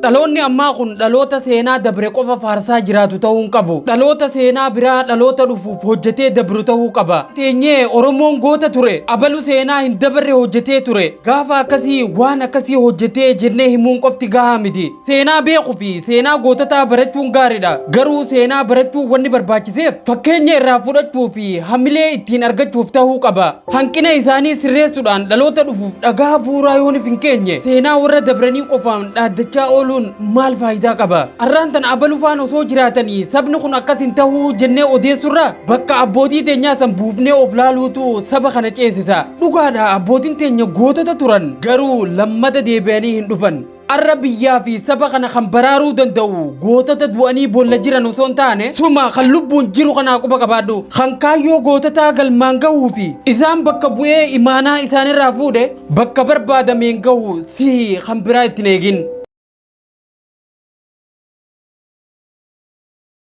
Dhaloonni ammaa kun dhaloota seenaa dabre qofa faarsaa jiraatu ta'uu hin qabu. Dhaloota seenaa biraa dhaloota dhufuuf hojjetee dabru ta'uu qaba. Teenyee Oromoon goota ture, abalu seenaa hin dabarre hojjetee ture. Gaafa akkasii waan akkasii hojjetee jennee himuun qofti gahaa miti. Seenaa beekuu fi seenaa goototaa barachuun gaariidha. Garuu seenaa barachuun wanni barbaachiseef fakkeenya irraa fudhachuu fi hamilee ittiin argachuuf ta'uu qaba. Hanqina isaanii sirreessuudhaan dhaloota dhufuuf dhagaa bu'uuraa yoonif hin keenye, seenaa warra dabranii qofaan dhaaddachaa ooluun maal faayidaa qaba? Arraan tana abalu faan osoo jiraatanii sabni kun akkas hin tahuu jennee odeessurra bakka abbootii teenyaa san buufnee of laaluutu saba kana ceesisa. Dhugaadha, abbootiin teenya gootota turan, garuu lammata deebi'anii hin dhufan. Arra biyyaa fi saba kana kan baraaruu danda'u gootota du'anii boolla jiran osoo hin taane suma kan lubbuun jiru kanaa quba qabaadhu. Kan kaayyoo goototaa galmaan gahuu fi isaan bakka bu'ee imaanaa isaanirraa fuudhe bakka barbaadameen gahu sihi, kan biraa ittiin eegin.